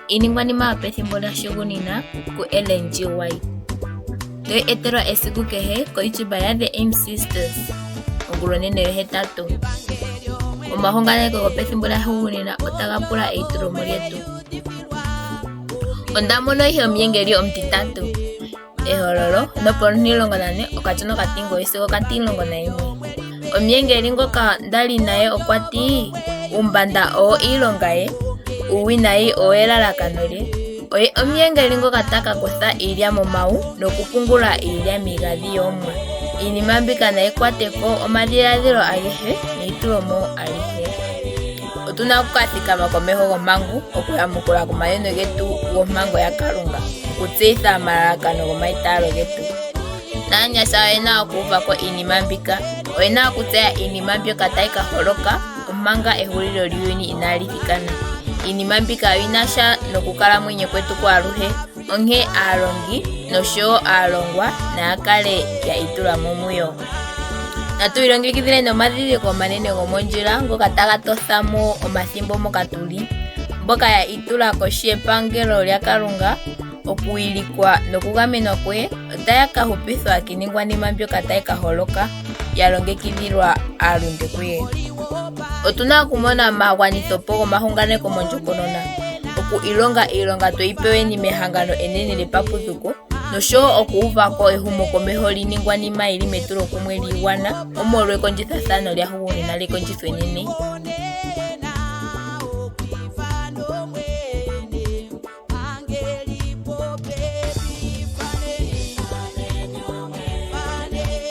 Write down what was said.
Iiningwanima yopethimbo lyahugunina kuEllen G. White. Toyi etelwa esiku kehe koYouTube yaThe Aim Sisters ongulonene yohetatu. Omahunganeko gopethimbo lyahugunina otaga pula eitulomo lyetu. Onda mono ihe omuyengeli omutitatu. Ehololo nopo14 okatyo nokatingoyi sigo okatimulongo nayimwe. Omuyengeli ngoka nda li naye okwa ti, Uumbanda owo iilonga ye, uuwinayi owo elalakano lye. Oye omuyengeli ngoka ta ka kutha iilya momawu nokupungula iilya miigandhi yoomwa. Iinima mbika nayi kwate ko omadhiladhilo agehe neitulomo alihe. Otu na oku ka thikama komeho gompangu okuyamukula komayono getu gompango yaKalunga, okutseyitha omalalakano gomaitaalo getu. Naanyasha oye na okuuva ko iinima mbika. Oye na okutseya iinima mbyoka tayi ka holoka omanga ehulilo lyuuyuni inaali thikana. Iinima mbika oyi na sha nokukalamwenyo kwetu kwaaluhe, onkee aalongi nosho wo aalongwa naya kale ya itula mo muyo. Natu ilongekidhileni omadhidhiliko omanene gomondjila ngoka taga totha mo omathimbo moka tu li. Mboka ya itula kohi yepangelo lyaKalunga okuwilikwa nokugamenwa kuye, otaya ka hupithwa kiiningwanima mbyoka tayi ka holoka ya longekidhilwa aalunde kuye. Otu na okumona omagwanithopo gomahunganeko mondjokonona, oku ilonga iilonga tweyi peweni mehangano enene lyepapudhuko nosho wo okuuva ko ehumokomeho liiningwanima yi li metulokumwe liigwana omolwekondjithathano lyahugunina lyekondjitho enene.